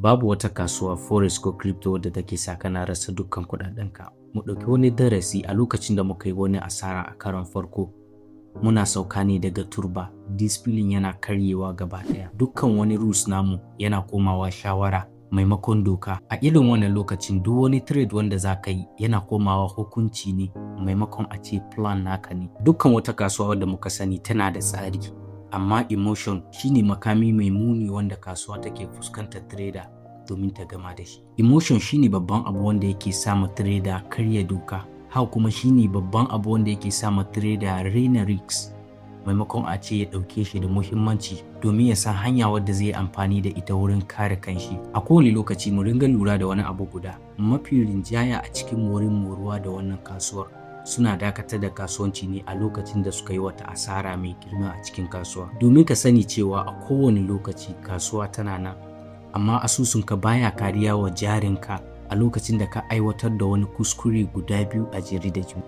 Babu wata kasuwa forex ko crypto wadda take sa kana rasa dukkan kuɗaɗenka. Mu ɗauki wani darasi: a lokacin da muka yi wani asara a karon farko, muna sauka ne daga turba, discipline yana karyewa gaba ɗaya. Dukkan wani rules namu yana komawa shawara maimakon doka. A irin wannan lokacin, duk wani trade wanda za ka yi yana komawa hukunci ne maimakon a ce plan naka ne. Dukkan wata kasuwa wadda muka sani tana da tsari, amma emotion shine makami mai muni wanda kasuwa take fuskantar trader domin ta gama da shi. Emotion shine babban abu wanda yake sa ma trader karya doka. Haka kuma shine babban abu wanda yake sa ma trader raina risk maimakon a ce ya ɗauke shi da muhimmanci domin ya san hanya wadda zai yi amfani da ita wurin kare kanshi. A kowane lokaci mu ringa lura da wani abu guda: mafi rinjaya a cikin wurin moruwa da wannan kasuwar suna dakatar da kasuwanci ne a lokacin da suka yi wata asara mai girma a cikin kasuwa. Domin ka sani cewa a kowane lokaci kasuwa tana nan, amma asusunka baya kariya wa jarinka a lokacin da ka aiwatar da wani kuskure guda biyu a jere da juna.